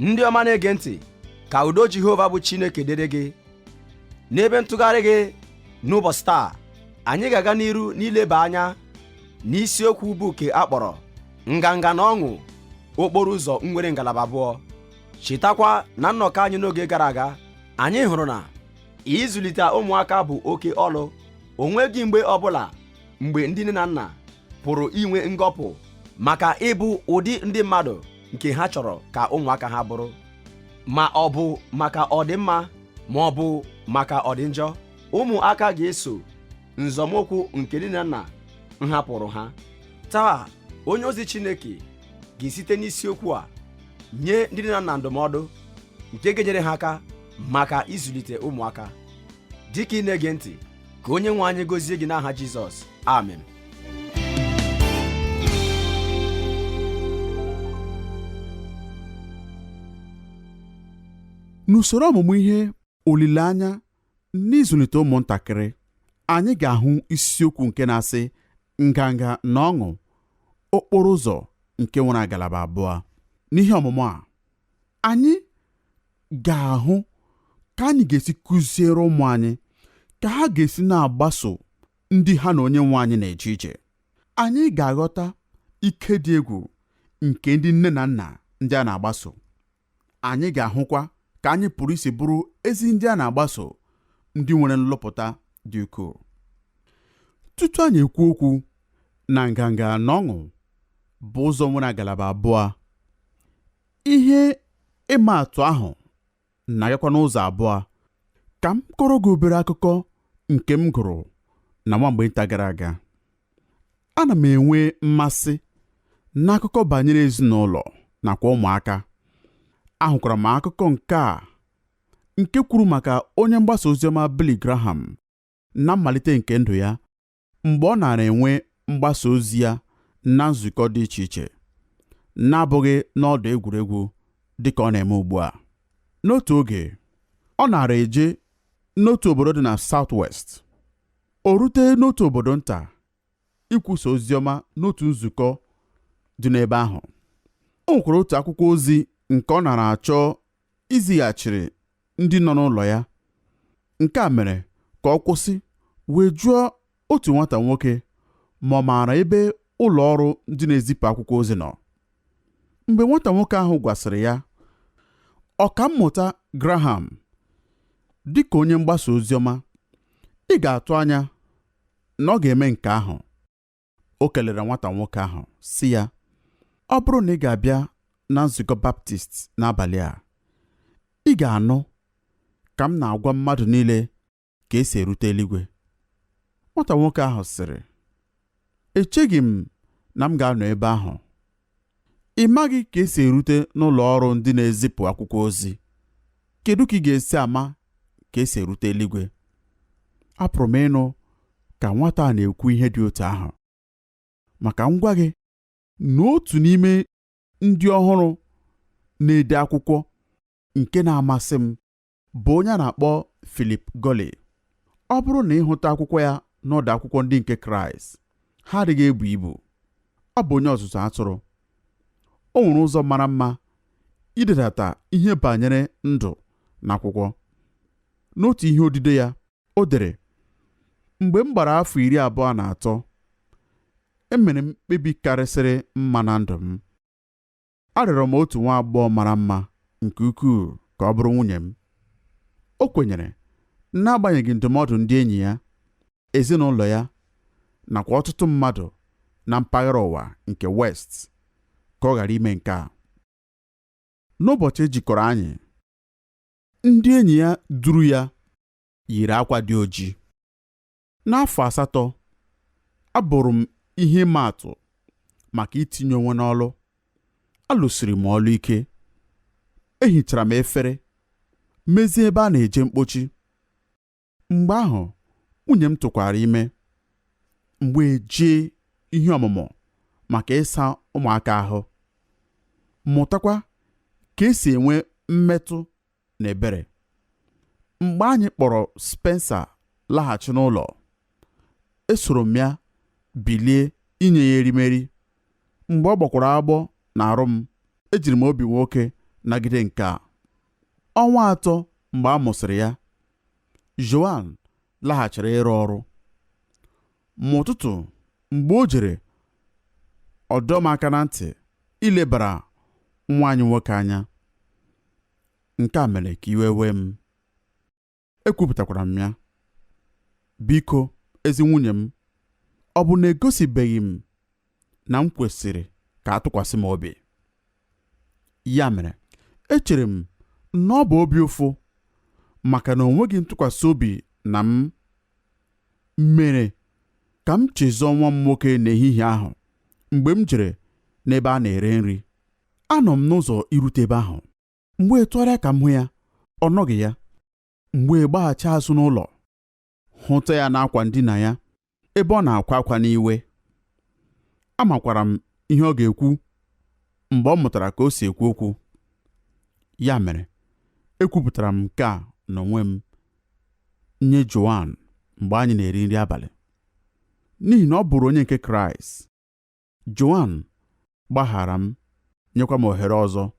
Ndị ọma na-ege ntị, ka udo Jehova bụ Chineke dịrị gị. N'ebe ntụgharị gị n'ụbọchị taa, anyị ga-aga n'iru n'ileba anya n'isiokwu bụ nke a kpọrọ nganga na ọṅụ okporo ụzọ nwere ngalaba abụọ. Chetakwa na nnọkọ anyị n'oge gara aga, anyị hụrụ na ịzụlite ụmụaka bụ oke ọlụ. O nweghị mgbe ọbụla mgbe ndị nne na nna pụrụ inwe ngọpụ maka ịbụ ụdị ndị mmadụ nke ha chọrọ ka ụmụaka ha bụrụ, ma ọ bụ maka ọdịmma ma ọ bụ maka ọdịnjọ. Ụmụaka ga-eso nzọmụkwụ nke nne na nna nhapụrụ ha. Taa, onye ozi Chineke ga-esite n'isiokwu a nye ndị nne na nna ndụmọdụ nke ga-enyere ha aka maka ịzụlite ụmụaka. Dịka ị na-ege ntị, ka onye nwe anyị gọzie gị n'aha Jizọs. Amen. N'usoro ọmụmụ ihe olileanya n'ịzụlite ụmụntakịrị, anyị ga-ahụ isiokwu nke na-asị nganga na ọṅụ okporo ụzọ nke nwere ngalaba abụọ. N'ihe ọmụmụ a, anyị ga-ahụ ka anyị ga-esi kụziere ụmụ anyị ka ha ga-esi na-agbaso ndị ha na onye nwe anyị na-eje ije. Anyị ga-aghọta ike dị egwu nke ndị nne na nna ndị a na-agbaso. Anyị ga-ahụkwa ka anyị pụrụ isi bụrụ ezi ndị a na-agbaso, ndị nwere nlụpụta dị ukwuu. Tutu anyị ekwu okwu na nganga na ọṅụ bụ ụzọ nwere ngalaba abụọ, ihe ịma atụ ahụ na-agakwa n'ụzọ abụọ. Ka m kọrọ gị obere akụkọ nke m gụrụ na nwa mgbe nta gara aga. Ana m enwe mmasị n'akụkọ banyere ezinụlọ nakwa ụmụaka. Ahụkwara m akụkọ nke a nke kwuru maka onye mgbasa oziọma Billy Graham na mmalite nke ndụ ya mgbe ọ nara enwe mgbasa ozi ya na nzukọ dị iche iche, na-abụghị n'ọdụ egwuregwu dịka ọ na-eme ugbu a. N'otu oge, ọ nara eje n'otu obodo dị na South West. O rute n'otu obodo nta ikwusa oziọma n'otu nzukọ dị n'ebe ahụ. O nwekwara otu akwụkwọ ozi nke ọ nara achọ izighachiri ndị nọ n'ụlọ ya. Nke a mere ka ọ kwụsị wee jụọ otu nwata nwoke ma ọ maara ebe ụlọ ọrụ ndị na-ezipụ akwụkwọ ozi nọ. Mgbe nwata nwoke ahụ gwasịrị ya, Ọkammụta Graham, dịka onye mgbasa oziọma, ị ga-atụ anya na ọ ga-eme nke ahụ. O kelere nwata nwoke ahụ sị ya, ọ bụrụ na ị ga-abịa na nzukọ Baptist n'abalị a, ị ga-anụ ka m na-agwa mmadụ niile ka esi erute eluigwe. Nwata nwoke ahụ sịrị, echeghị m na m ga-anọ ebe ahụ. Ị maghị ka esi erute n'ụlọ ọrụ ndị na-ezipụ akwụkwọ ozi. Kedu ka ị ga-esi ama ka esi erute eluigwe? Apụrụ m ịnụ ka nwata a na-ekwu ihe dị otu ahụ. Maka m gwa gị na otu n'ime ndị ọhụrụ na-ede akwụkwọ nke na-amasị m bụ onye a na-akpọ Philip Gulley. Ọ bụrụ na ị hụta akwụkwọ ya n'ọdụ akwụkwọ ndị nke Kraịst, ha adịghị ebu ibu. Ọ bụ onye ọzụzụ atụrụ. O nwere ụzọ mara mma idedata ihe banyere ndụ n'akwụkwọ. N'otu ihe odide ya, o dere, mgbe m gbara afọ 23, emere m mkpebi karịsịrị mma na ndụ m. Arịọrọ m otu nwa agbọghọ mara mma nke ukwuu ka ọ bụrụ nwunye m. O kwenyere, n'agbanyeghị ndụmọdụ ndị enyi ya, ezinụlọ ya, nakwa ọtụtụ mmadụ na mpaghara ụwa nke West ka ọ ghara ime nke a. N'ụbọchị e jikọrọ anyị, ndị enyi ya duru ya yiri akwa dị oji. N'afọ 8, abụrụ m ihe ịma atụ maka itinye onwe n'ọlụ. Alụsiri m ọlụ ike. Ehichara m efere, mezie ebe a na-eje mkpochi. Mgbe ahụ, nwunye m tụkwara ime. Mgbe jee ihe ọmụmụ maka ịsa ụmụaka ahụ, mụtakwa ka esi enwe mmetụ na ebere. Mgbe anyị kpọrọ Spencer laghachi n'ụlọ, esoro m ya bilie inye ya erimeri. Mgbe ọ gbakwara agbọ n'arụ m, ejiri m obi nwoke nagide nke a. Ọnwa 3 mgbe a mụsịrị ya, Joan laghachiri ịrụ ọrụ. Ma ụtụtụ mgbe o jere, ọ dọọ m aka na ntị ilebara nwa anyị nwoke anya. Nke a mere ka iwe wee m. Ekwupụtakwara m ya, biko ezi nwunye m, ọ bụ na egosibeghị m na m kwesịrị ka a tụkwasị m obi? Ya mere, echere m na ọ bụ obi ụfụ maka na o nweghị ntụkwasị obi na m mere ka m chezọọ nwa m nwoke n'ehihie ahụ mgbe m jere n'ebe a na-ere nri. Anọ m n'ụzọ irute ebe ahụ. Mgbe tụgharịa ka m hụ ya, ọ nọghị ya. Mgbe gbaghachi azụ n'ụlọ, hụta ya n'akwa ndina ya ebe ọ na-akwa akwa n'iwe. Amakwara m ihe ọ ga-ekwu mgbe ọ mụtara ka o si ekwu okwu. Ya mere, ekwupụtara m nke a n'onwe m nye Joan mgbe anyị na-eri nri abalị. N'ihi na ọ bụrụ onye nke Kraịst, Joan gbaghara m, nyekwa m ohere ọzọ.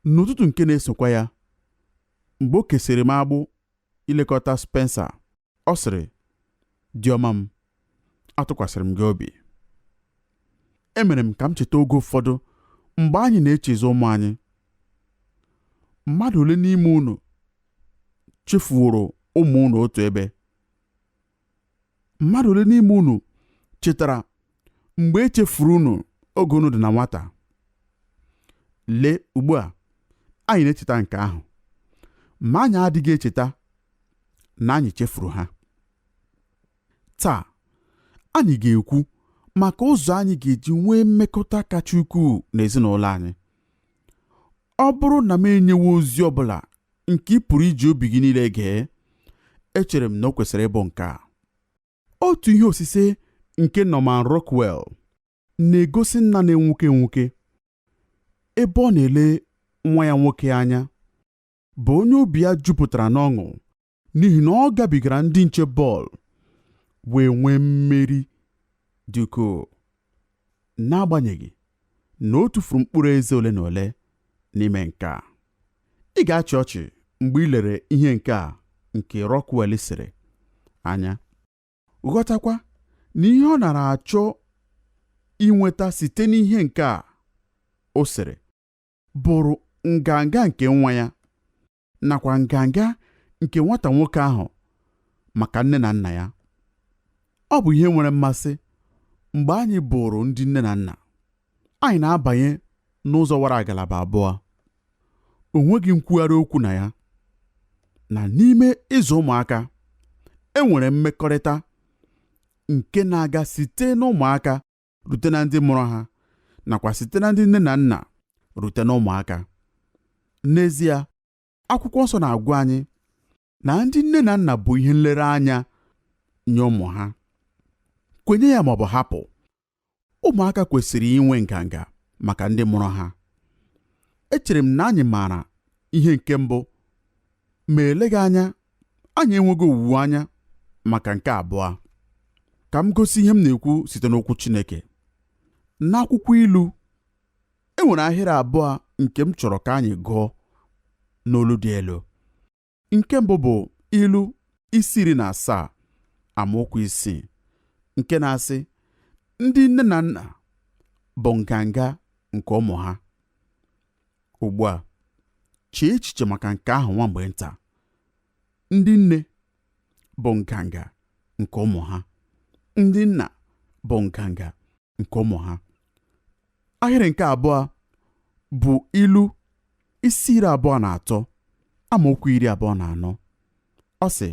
N'ụtụtụ nke na-esokwa ya, mgbe o kesịrị m agbụ ilekọta Spencer, ọ sịrị, "Di ọma m, atụkwasịrị m gị obi." Emere m ka m cheta oge ụfọdụ mgbe anyị na-echezo ụmụ anyị. Mmadụ ole n'ime unu chefuworo ụmụ unu otu ebe? Mmadụ ole n'ime unu chetara mgbe e chefuru unu oge unu dị na nwata? Lee ugbu a, anyị na-echeta nke ahụ, ma anyị adịghị echeta na anyị chefuru ha. Taa, anyị ga-ekwu maka ụzọ anyị ga-eji nwee mmekọta kacha ukwuu n'ezinụlọ anyị. Ọ bụrụ na m enyewo ozi ọbụla nke ị pụrụ iji obi gị niile gee, echere m na o kwesịrị ịbụ nke a. Otu ihe osise nke Norman Rockwell na-egosi nna na-enwuke enwuke ebe ọ na-ele nwa ya nwoke anya, bụ onye obi ya jupụtara n'ọṅụ n'ihi na ọ gabigara ndị nche bọọlụ wee nwee mmeri dị ukwuu, n'agbanyeghị na o tufuru mkpụrụ eze ole na ole n'ime nke a. Ị ga-achị ọchị mgbe ị lere ihe nke a nke Rockwell sere anya, ghọtakwa na ihe ọ nara achọ inweta site n'ihe nke a o sere bụrụ nganga nke nwa ya nakwa nganga nke nwata nwoke ahụ maka nne na nna ya. Ọ bụ ihe nwere mmasị mgbe anyị bụrụ ndị nne na nna, anyị na-abanye n'ụzọ wara ngalaba abụọ. O nweghị nkwugharị okwu na ya na n'ime ịzụ ụmụaka, e nwere mmekọrịta nke na-aga site n'ụmụaka rute na ndị mụrụ ha nakwa site na ndị nne na nna rute n'ụmụaka. N'ezie, akwụkwọ nsọ na-agwa anyị na ndị nne na nna bụ ihe nlereanya nye ụmụ ha. Kwenye ya maọbụ hapụ, ụmụaka kwesịrị inwe nganga maka ndị mụrụ ha. Echere m na anyị maara ihe nke mbụ, ma eleghị anya anyị enweghị owuwe anya maka nke abụọ. Ka m gosi ihe m na-ekwu site n'okwu Chineke. N'akwụkwọ ilu, e nwere ahịrị abụọ nke m chọrọ ka anyị gụọ n'olu dị elu. Nke mbụ bụ ilu isi 17 amaokwu 6 nke na-asị, ndị nne na nna bụ nganga nke ụmụ ha. Ugbu a, chee echiche maka nke ahụ nwa mgbe nta. Ndị nne bụ nganga nke ụmụ ha. Ndị nna bụ nganga nke ụmụ ha. Ahịrị nke abụọ bụ ilu isi 23 amaokwu 24. Ọ sị,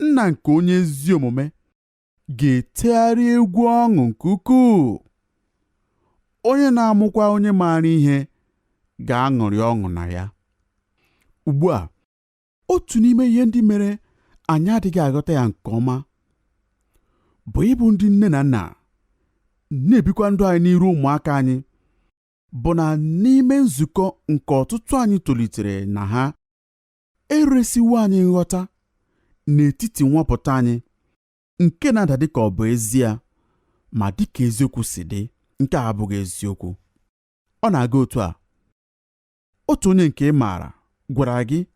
nna nke onye ezi omume ga-etegharị egwu ọṅụ nke ukwuu, onye na-amụkwa onye maara ihe ga-aṅụrị ọṅụ na ya. Ugbu a, otu n'ime ihe ndị mere anyị adịghị aghọta ya nke ọma bụ ịbụ ndị nne na nna na-ebikwa ndụ anyị n'iru ụmụaka anyị bụ na n'ime nzukọ nke ọtụtụ anyị tolitere na ha eresiwo anyị nghọta n'etiti nwapụta anyị nke na-ada dịka ọ bụ ezie, ma dịka eziokwu si dị, nke a abụghị eziokwu. Ọ na-aga otu a: Otu onye nke ị maara gwara gị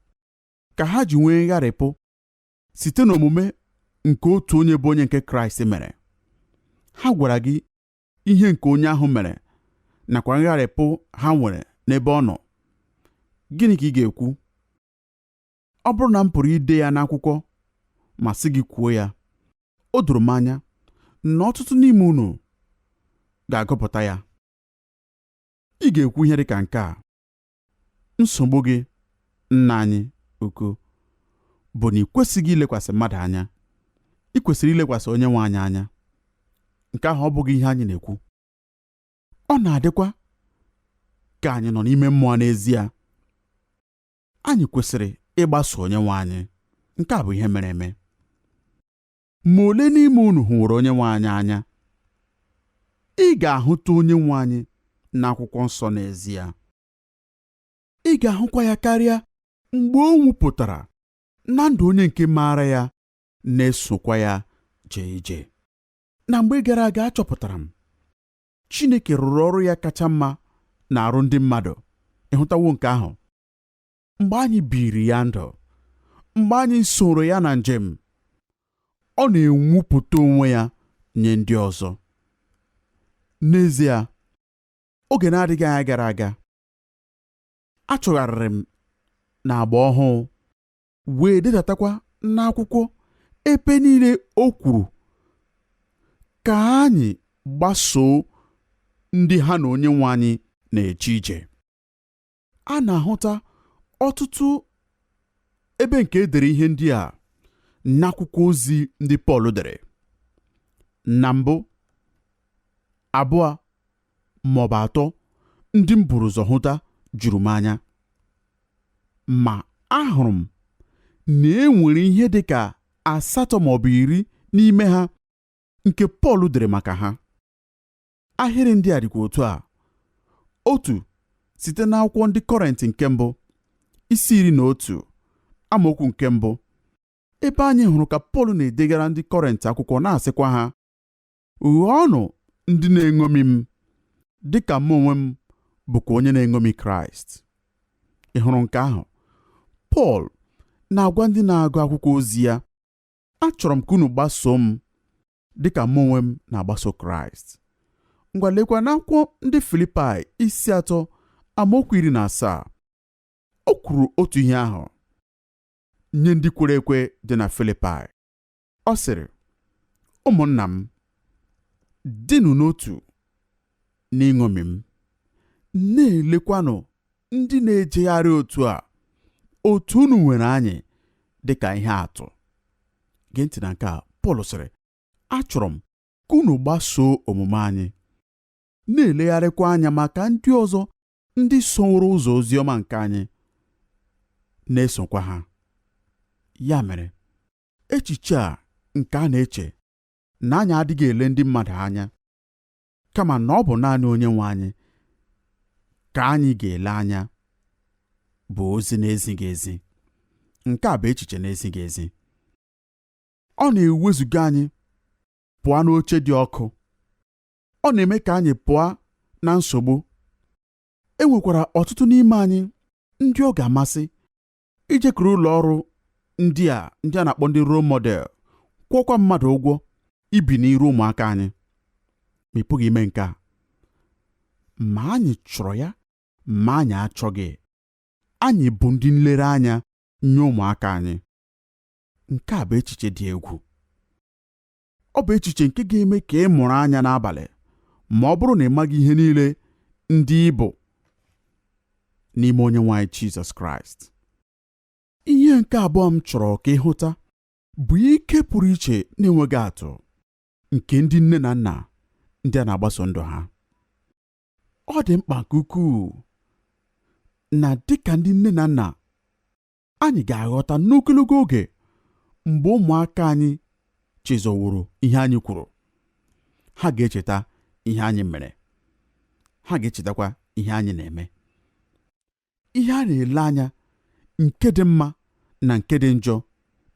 ka ha ji nwee ngharịpụ site n'omume nke otu onye bụ onye nke Kraịst mere. Ha gwara gị ihe nke onye ahụ mere nakwa ngharịpụ ha nwere n'ebe ọ nọ. Gịnị ka ị ga-ekwu? Ọ bụrụ na m pụrụ ide ya n'akwụkwọ ma sị gị kwuo ya, o doro m anya na ọtụtụ n'ime unu ga-agụpụta ya. Ị ga-ekwu ihe dị ka nke a: nsogbu gị, nna anyị ukwu, bụ na ị kwesịghị ilekwasị mmadụ anya. Ị kwesịrị ilekwasị onye nwe anyị anya. Nke ahụ ọ bụghị ihe anyị na-ekwu. Ọ na-adịkwa ka anyị nọ n'ime mmụọ n'ezie. Anyị kwesịrị ịgbaso onye nwe anyị. Nke a bụ ihe mere eme. Ma ole n'ime unu hụrụ onye nwe anyị anya? Ị ga-ahụta onye nwe anyị n'akwụkwọ nsọ n'ezie. Ị ga-ahụkwa ya karịa mgbe o nwupụtara na ndụ onye nke maara ya na-esokwa ya jee ije. Na mgbe gara aga achọpụtara m Chineke rụrụ ọrụ ya kacha mma na-arụ ndị mmadụ. Ịhụtawo nke ahụ? Mgbe anyị biri ya ndụ, mgbe anyị soro ya na njem, ọ na-enwupụta onwe ya nye ndị ọzọ. N'ezie, oge na-adịghị anya gara aga, achọgharịrị m n'agba ọhụụ wee dedatakwa n'akwụkwọ ebe niile o kwuru ka anyị gbasoo ndị ha na onye nwe anyị na-eje ije. A na-ahụta ọtụtụ ebe nke edere ihe ndị a n'akwụkwọ ozi ndị Pọl dere. Na mbụ, abụọ ma ọ bụ atọ ndị m buru ụzọ hụta juru m anya, ma ahụrụ m na e nwere ihe dị ka 8 ma ọ bụ 10 n'ime ha nke Pọl dere maka ha. Ahịrị ndị a dịkwa otu a: otu site n'akwụkwọ ndị Kọrịntị nke mbụ isi 11 amaokwu nke mbụ, ebe anyị hụrụ ka Pọl na-edegara ndị Kọrịntị akwụkwọ na-asịkwa ha, ghọọnụ ndị na-eṅomi m dịka mụ onwe m bụkwa onye na-eṅomi Kraịst. Ị hụrụ nke ahụ? Pọl na-agwa ndị na-agụ akwụkwọ ozi ya, achọrọ m ka unu gbasoo m dịka mụ onwe m na-agbaso Kraịst. Ngwa lekwa n'akwụkwọ ndị Filipaị isi 3 amaokwu 17, o kwuru otu ihe ahụ nye ndị kwere ekwe dị na Filipaị. Ọ sịrị, ụmụnna m, dịnụ n'otu n'iṅomi m, na-elekwanụ ndị na-ejegharị otu a, otu unu nwere anyị dịka ihe atụ. Gee ntị na nke a, Pọl sịrị, achọrọ m ka unu gbasoo omume anyị, na-elegharịkwa anya maka ndị ọzọ ndị soworo ụzọ oziọma nke anyị na-esokwa ha. Ya mere, echiche a nke a na-eche na anyị adịghị ele ndị mmadụ anya, kama na ọ bụ naanị onye nwe anyị ka anyị ga-ele anya, bụ ozi na-ezighị ezi. Nke a bụ echiche na-ezighị ezi. Ọ na-ewezuga anyị pụọ n'oche dị ọkụ. Ọ na-eme ka anyị pụọ na nsogbu. E nwekwara ọtụtụ n'ime anyị ndị ọ ga-amasị ijekọrọ ụlọ ọrụ ndị a na-akpọ ndị role model, kwụọkwa mmadụ ụgwọ ibi n'iru ụmụaka anyị. Ma ị pụghị ime nke a. Ma anyị chọrọ ya, ma anyị achọghị. Anyị bụ ndị nlereanya nye ụmụaka anyị. Nke a bụ echiche dị egwu. Ọ bụ echiche nke ga-eme ka ị mụrụ anya n'abalị ma ọ bụrụ na ị maghị ihe niile ndị ị bụ n'ime onye nwe anyị Jizọs Kraịst. Ihe nke abụọ m chọrọ ka ị hụta bụ ike pụrụ iche na-enweghị atụ nke ndị nne na nna ndị a na-agbaso ndụ ha. Ọ dị mkpa nke ukwuu na dịka ndị nne na nna anyị ga-aghọta n'ogologo oge mgbe ụmụaka anyị chezọworo ihe anyị kwuru, ha ga-echeta ihe anyị mere, ha ga-echetakwa ihe anyị na-eme. Ihe a na-ele anya nke dị mma na nke dị njọ,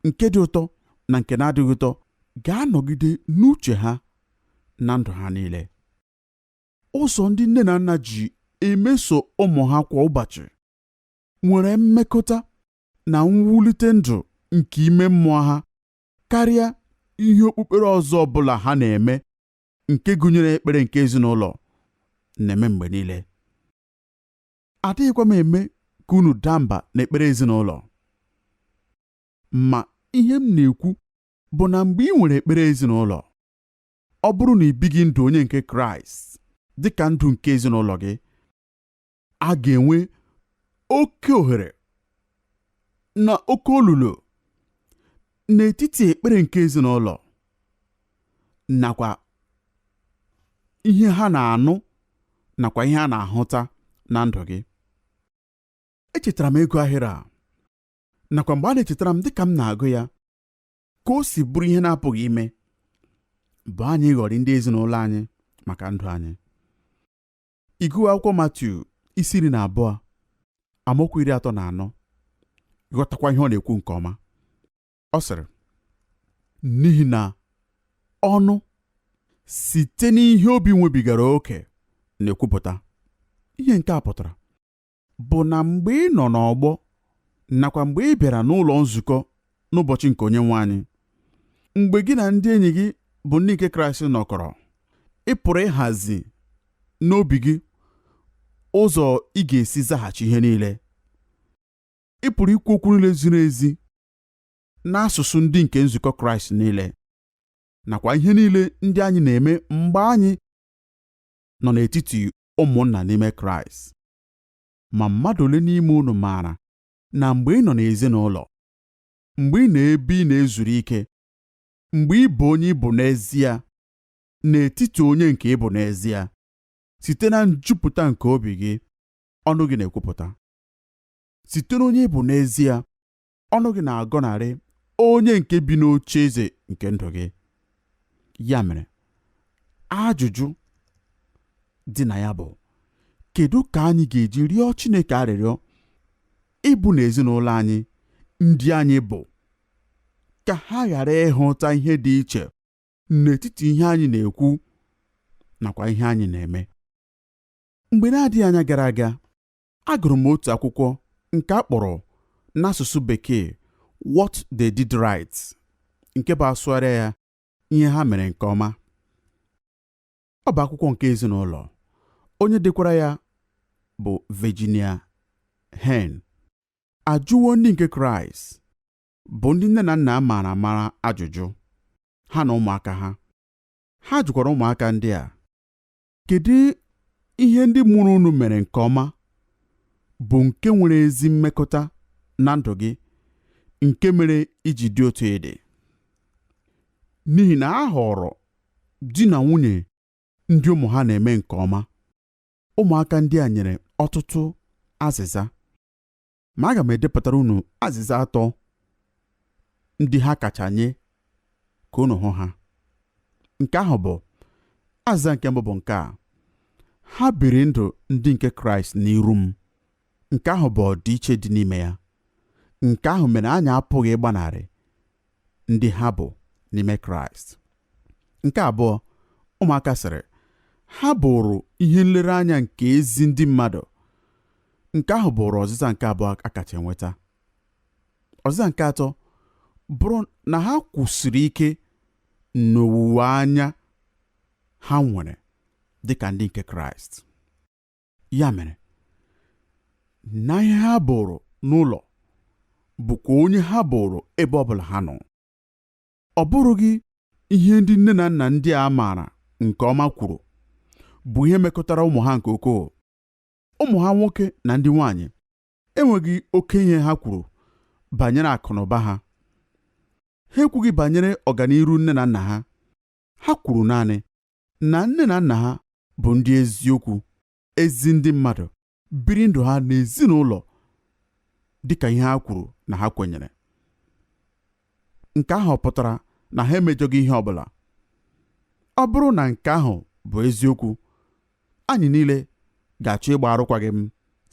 nke dị ụtọ na nke na-adịghị ụtọ ga-anọgide n'uche ha na ndụ ha niile. Ụzọ ndị nne na nna ji emeso ụmụ ha kwa ụbọchị Nwere mmekọta na mwulite ndụ nke ime mmụọ ha karịa ihe okpukpere ọzọ ọbụla ha na-eme, nke gụnyere ekpere nke ezinụlọ na-eme mgbe niile. Adịghịkwa m eme ka unu daa mba n'ekpere ezinụlọ, ma ihe m na-ekwu bụ na mgbe ị nwere ekpere ezinụlọ, ọ bụrụ na ị bighị ndụ onye nke Kraịst dịka ndụ nke ezinụlọ gị, a ga-enwe oke ohere na oke olulu n'etiti ekpere nke ezinụlọ nakwa ihe ha na-anụ nakwa ihe a na-ahụta na ndụ gị. Echetara m ego ahịrị a nakwa mgbe a na-echetara m dịka m na-agụ ya, ka o si bụrụ ihe na-apụghị ime bụ anyị ghọrọ ndị ezinụlọ anyị maka ndụ anyị. Ịgụwa akwụkwọ Matiu isi 12 amaokwu 34, ghọtakwa ihe ọ na-ekwu nke ọma. Ọ sịrị, n'ihi na ọnụ site n'ihe obi nwebigara oke na-ekwupụta. Ihe nke a pụtara bụ na mgbe ị nọ n'ọgbọ nakwa mgbe ị bịara n'ụlọ nzukọ n'ụbọchị nke Onyenwe anyị, mgbe gị na ndị enyi gị bụ ndị nke Kraịst nọkọrọ, ị pụrụ ịhazi n'obi gị ụzọ ị ga-esi zaghachi ihe niile. Ị pụrụ ikwu okwu niile ziri ezi n'asụsụ ndị nke nzukọ Kraịst niile nakwa ihe niile ndị anyị na-eme mgbe anyị nọ n'etiti ụmụnna n'ime Kraịst. Ma mmadụ ole n'ime unu maara na mgbe ị nọ n'ezinụlọ, mgbe ị na-ebe ị na-ezuru ike, mgbe ị bụ onye ị bụ n'ezie n'etiti onye nke ị bụ n'ezie, site na njupụta nke obi gị, ọnụ gị na-ekwupụta. Site n'onye ị bụ n'ezie, ọnụ gị na-agọnarị onye nke bi n'oche eze nke ndụ gị. Ya mere, ajụjụ dị na ya bụ, kedu ka anyị ga-eji rịọ Chineke arịrịọ ịbụ n'ezinụlọ anyị ndị anyị bụ, ka ha ghara ịhụta ihe dị iche n'etiti ihe anyị na-ekwu nakwa ihe anyị na-eme? Mgbe na-adịghị anya gara aga, agụrụ m otu akwụkwọ nke a kpọrọ n'asụsụ Bekee What They Did Right, nke bụ asụgharịa ya ihe ha mere nke ọma. Ọ bụ akwụkwọ nke ezinụlọ, onye dekwara ya bụ Virginia Hen. Ajụwo ndị nke Kraịst bụ ndị nne na nna maara amara ajụjụ ha na ụmụaka ha. Ha jụkwara ụmụaka ndị a, kedu ihe ndị mụrụ unu mere nke ọma bụ nke nwere ezi mmekọta na ndụ gị nke mere iji dị otu ị dị? N'ihi na a họrọ di na nwunye ndị ụmụ ha na-eme nke ọma. Ụmụaka ndị a nyere ọtụtụ azịza, ma aga m edepụtara unu azịza atọ ndị ha kacha nye ka unu hụ ha. Nke ahụ bụ azịza nke mbụ bụ nke a: ha biri ndụ ndị nke Kraịst n'iru m. Nke ahụ bụ ọdịiche dị n'ime ya. Nke ahụ mere anyị apụghị ịgbanarị ndị ha bụ n'ime Kraịst. Nke abụọ, ụmụaka sịrị, ha bụrụ ihe nlereanya nke ezi ndị mmadụ. Nke ahụ bụrụ ọzịza nke abụọ a kacha enweta. Ọzịza nke atọ bụrụ na ha kwụsịrị ike n'owuwe anya ha nwere dịka ndị nke Kraịst. Ya mere, na ihe ha bụrụ n'ụlọ bụkwa onye ha bụrụ ebe ọbụla ha nọ. Ọ bụrụghị ihe ndị nne na nna ndị a maara nke ọma kwuru bụ ihe mekọtara ụmụ ha nke ukwuu. Ụmụ ha nwoke na ndị nwanyị enweghị oke ihe ha kwuru banyere akụ na ụba ha. Ha ekwughị banyere ọganiru nne na nna ha. Ha kwuru naanị na nne na nna ha bụ ndị eziokwu, ezi ndị mmadụ, biri ndụ ha n'ezinụlọ dịka ihe ha kwuru na ha kwenyere. Nke ahụ pụtara na ha emejọghị ihe ọbụla. Ọ bụrụ na nke ahụ bụ eziokwu, anyị niile ga-achọ ịgba arụkwaghịm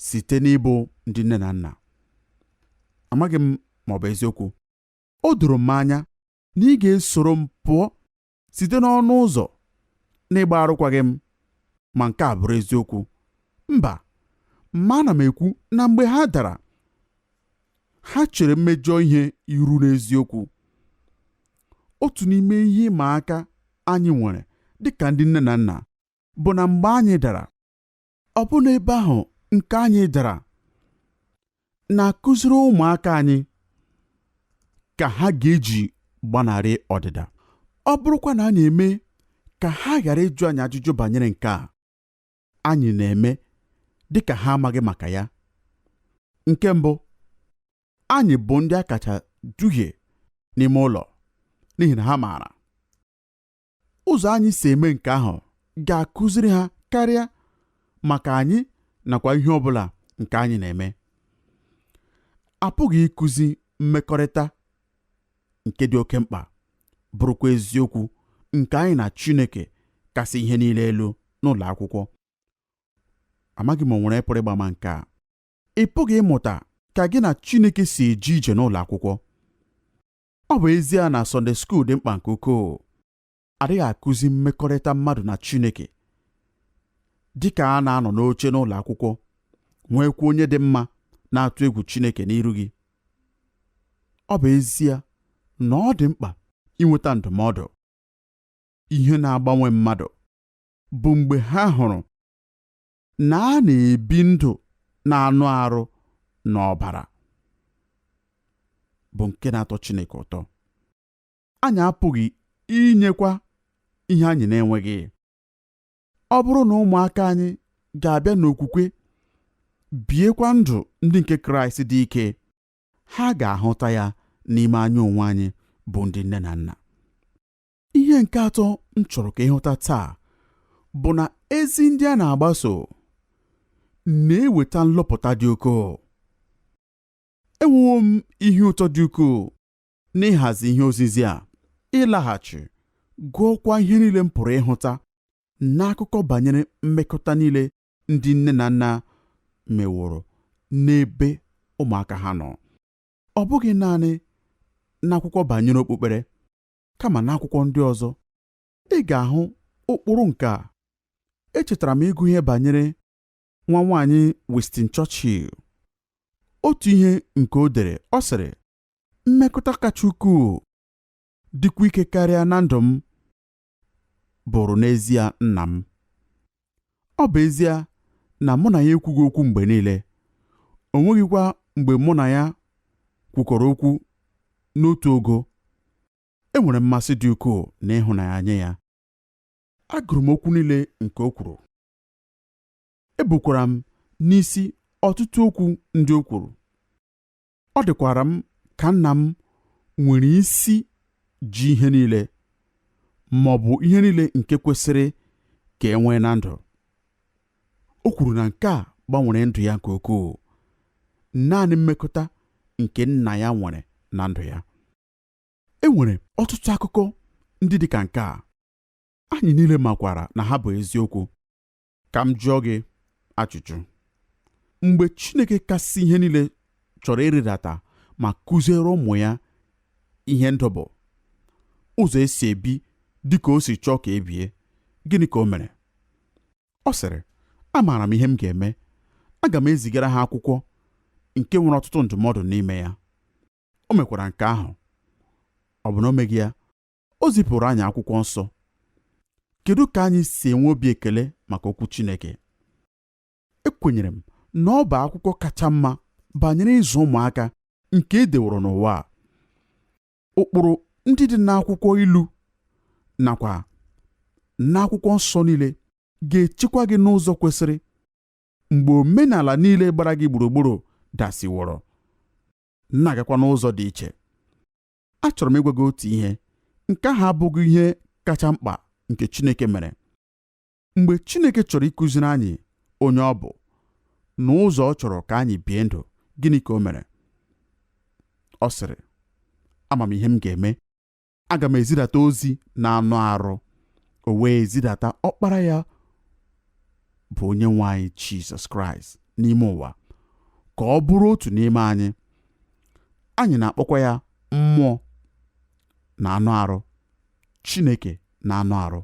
site n'ịbụ ndị nne na nna. Amaghị m ma ọ bụ eziokwu. O doro m anya na ị ga-esoro m pụọ site n'ọnụ ụzọ n'ịgba arụkwaghịm ma nke a bụrụ eziokwu. Mba, ma ana m ekwu na mgbe ha dara Ha chere mmejọ ihe iru n'eziokwu. Otu n'ime ihe ịma aka anyị nwere dịka ndị nne na nna bụ na mgbe anyị dara, ọ bụ n'ebe ahụ nke anyị dara na-akụziri ụmụaka anyị ka ha ga-eji gbanarị ọdịda. Ọ bụrụkwa na anyị eme ka ha ghara ịjụ anyị ajụjụ banyere nke a, anyị na-eme dị ka ha amaghị maka ya. Nke mbụ, anyị bụ ndị a kacha duhie n'ime ụlọ n'ihi na ha maara. Ụzọ anyị si eme nke ahụ ga-akụziri ha karịa maka anyị nakwa ihe ọ bụla nke anyị na-eme. Apụghị ịkụzi mmekọrịta nke dị oke mkpa, bụrụkwa eziokwu nke anyị na Chineke kasị ihe niile elu n'ụlọ akwụkwọ. Amaghị m o nwere pụrụ ịgba ama nke a. Ị pụghị ịmụta ka gị na Chineke si eje ije n'ụlọ akwụkwọ. Ọ bụ ezie na Sunday school dị mkpa nke ukwuu, adịghị akụzi mmekọrịta mmadụ na Chineke dị ka a na-anọ n'oche n'ụlọ akwụkwọ nwekwa onye dị mma na-atụ egwu Chineke n'iru gị. Ọ bụ ezie na ọ dị mkpa inweta ndụmọdụ, ihe na-agbanwe mmadụ bụ mgbe ha hụrụ na a na-ebi ndụ na-anụ arụ na ọbara bụ nke na-atọ Chineke ụtọ. Anyị apụghị inyekwa ihe anyị na-enweghị. Ọ bụrụ na ụmụaka anyị ga-abịa n'okwukwe biekwa ndụ ndị nke Kraịst dị ike, ha ga-ahụta ya n'ime anya onwe anyị bụ ndị nne na nna. Ihe nke atọ m chọrọ ka ịhụta taa bụ na ezi ndị a na-agbaso na-eweta nlọpụta dị ukwuu. Enwewo m ihe ụtọ dị ukwuu n'ịhazi ihe ozizi a, ịlaghachi gụọkwa ihe niile m pụrụ ịhụta n'akụkọ banyere mmekọta niile ndị nne na nna meworo n'ebe ụmụaka ha nọ. Ọ bụghị naanị n'akwụkwọ banyere okpukpere, kama n'akwụkwọ ndị ọzọ. Ị ga-ahụ ụkpụrụ nke a. Echetara m ịgụ ihe banyere nwa nwaanyị Winston Churchill. Otu ihe nke o dere, ọ sịrị, mmekọta kacha ukwuu dịkwa ike karịa na ndụ m bụrụ n'ezie nna m. Ọ bụ ezie na mụ na ya ekwughị okwu mgbe niile, o nweghịkwa mgbe mụ na ya kwukọrọ okwu n'otu ogo. Enwere m mmasị dị ukwuu na ịhụnanya nye ya. Agụrụ m okwu niile nke o kwuru. Ebukwara m n'isi ọtụtụ okwu ndị o kwuru. Ọ dịkwara m ka nna m nwere isi ji ihe niile, ma ọ bụ ihe niile nke kwesịrị ka e nwee na ndụ. O kwuru na nke a gbanwere ndụ ya nke ukwuu. Naanị mmekọta nke nna ya nwere na ndụ ya. E nwere ọtụtụ akụkọ ndị dị ka nke a. Anyị niile makwara na ha bụ eziokwu. Ka m jụọ gị ajụjụ. Mgbe Chineke kasị ihe niile chọrọ ịrịdata ma kụziere ụmụ ya ihe ndụ bụ, ụzọ esi ebi dị ka o si chọọ ka e bie, gịnị ka o mere? Ọ sịrị, amaara m ihe m ga-eme. Aga m ezigara ha akwụkwọ nke nwere ọtụtụ ndụmọdụ n'ime ya. O mekwara nke ahụ. Ọ bụ na o meghị ya? O zipụrụ anyị akwụkwọ nsọ. Kedu ka anyị si enwe obi ekele maka okwu Chineke? Ekwenyere m na ọ bụ akwụkwọ kacha mma banyere ịzụ ụmụaka nke e deworo n'ụwa a. Ụkpụrụ ndị dị n'akwụkwọ ilu nakwa n'akwụkwọ nsọ niile ga-echekwa gị n'ụzọ kwesịrị mgbe omenala niile gbara gị gburugburu dasịworo, na-agakwa n'ụzọ dị iche. Achọrọ m ịgwa gị otu ihe, nke ahụ abụghị ihe kacha mkpa nke Chineke mere. Mgbe Chineke chọrọ ịkụziri anyị onye ọ bụ na ụzọ ọ chọrọ ka anyị bie ndụ, gịnị ka o mere? Ọ sịrị, ama m ihe m ga-eme. Aga m ezidata ozi na anụ arụ. O wee zidata ọkpara ya bụ onye nwe anyị Jizọs Kraịst n'ime ụwa ka ọ bụrụ otu n'ime anyị. Anyị na-akpọkwa ya mmụọ na anụ arụ, Chineke na anụ arụ.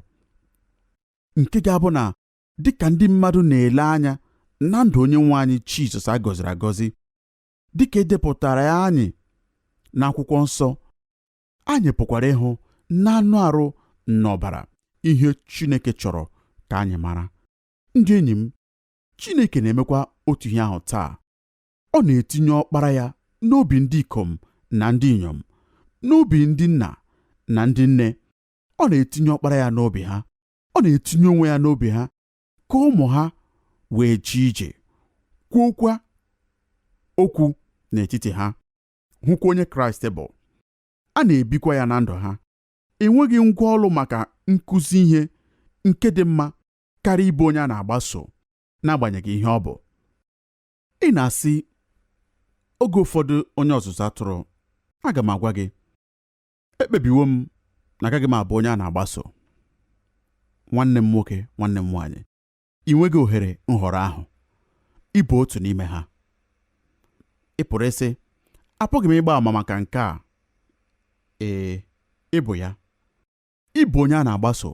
Nke ga-abụ na dịka ndị mmadụ na-ele anya na ndụ onye nwe anyị Jizọs a gọziri agọzi, Dịka edepụtara ya anyị n'akwụkwọ nsọ, anyị pụkwara ịhụ n'anụ arụ na ọbara ihe Chineke chọrọ ka anyị mara. Ndị enyi m, Chineke na-emekwa otu ihe ahụ taa. Ọ na-etinye ọkpara ya n'obi ndị ikom na ndị inyom, n'obi ndị nna na ndị nne. Ọ na-etinye ọkpara ya n'obi ha. Ọ na-etinye onwe ya n'obi ha ka ụmụ ha wee jee ije, kwuokwa okwu n'etiti ha, hụkwa onye Kraịst bụ. A na-ebikwa ya na ndụ ha. Enweghị ngwa ọrụ maka nkụzi ihe nke dị mma karịa ịbụ onye a na-agbaso, n'agbanyeghị ihe ọ bụ. Ị na-asị oge ụfọdụ, onye ọzụzụ atụrụ, aga m agwa gị, ekpebiwo m na agaghị m abụ onye a na-agbaso. Nwanne m nwoke, nwanne m nwaanyị, ị nweghị ohere nhọrọ ahụ. Ị bụ otu n'ime ha. Ị pụrụ ịsị, apụghị m ịgba àmà maka nke a. Ee, ị bụ ya. Ị bụ onye a na-agbaso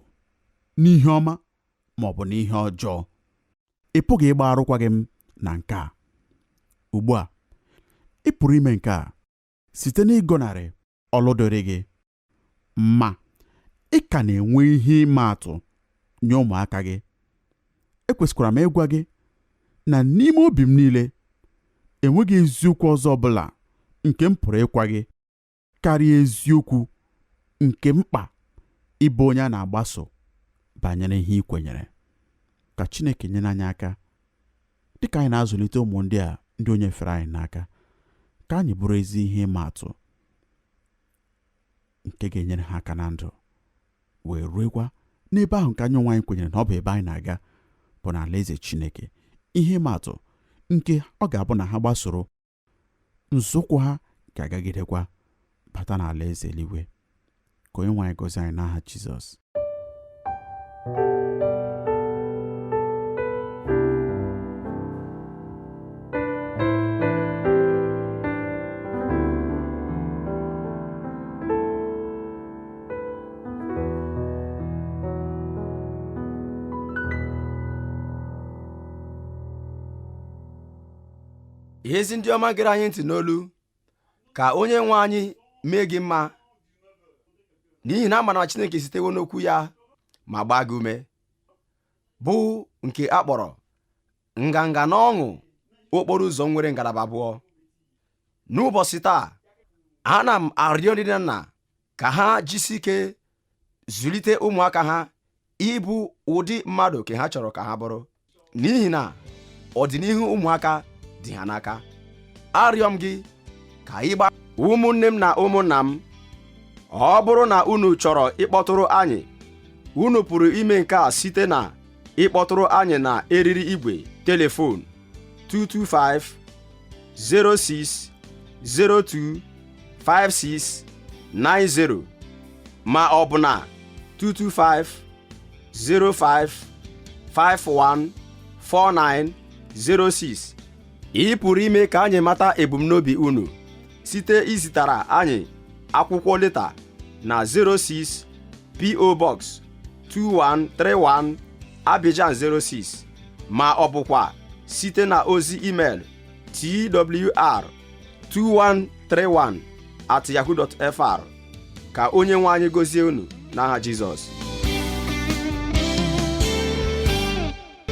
n'ihe ọma ma ọ bụ n'ihe ọjọọ. Ị pụghị ịgba arụkwaghị m na nke a. Ugbu a, ị pụrụ ime nke a site n'ịgọnarị ọlụ dịrị gị, ma ị ka na-enwe ihe ịma atụ nye ụmụaka gị. Ekwesịkwara m ịgwa gị na n'ime obi m niile enweghị eziokwu ọzọ ọbụla nke m pụrụ ịkwa gị karịa eziokwu nke mkpa ịbụ onye a na-agbaso banyere ihe ị kwenyere. Ka Chineke nyere anyị aka dịka anyị na-azụlite ụmụ ndị a ndị o nyefere anyị n'aka, ka anyị bụrụ ezi ihe ịma atụ nke ga-enyere ha aka na ndụ wee ruekwa n'ebe ahụ nke anyị onwe anyị kwenyere na ọ bụ ebe anyị na-aga, bụ n'ala eze Chineke. Ihe ịma atụ nke ọ ga-abụ na ha gbasoro nzọụkwụ ha ga-agagidekwa bata n'ala eze eluigwe. Ka onye nwe anyị gọzie anyị n'aha Jizọs. Ezi ndị ọma gere anyị ntị n'olu, ka onye nwe anyị mee gị mma, n'ihi na amara Chineke sitewo n'okwu ya ma gbaa gị ume, bụ nke a kpọrọ nganga na ọṅụ okporo ụzọ nwere ngalaba abụọ. N'ụbọchị taa, ana m arịọ ndị nne na nna ka ha jisi ike zụlite ụmụaka ha ịbụ ụdị mmadụ ka ha chọrọ ka ha bụrụ, n'ihi na ọdịnihu ụmụaka dị ha n'aka. Arịọ m gị ka ị gba ụmụnne m na ụmụnna m, ọ bụrụ na unu chọrọ ịkpọtụrụ anyị, unu pụrụ ime nke a site na ịkpọtụrụ anyị na eriri igwe telefon 225 06 02 56 90 ma ọ bụ na 225 05 51 49 06. Ị pụrụ ime ka anyị mata ebumnobi unu site izitara anyị akwụkwọ leta na 06 PO Box 2131 Abidjan 06, ma ọ bụkwa site na ozi email twr2131@yahoo.fr. Ka onye nwe anyị gọzie unu n'aha Jizọs.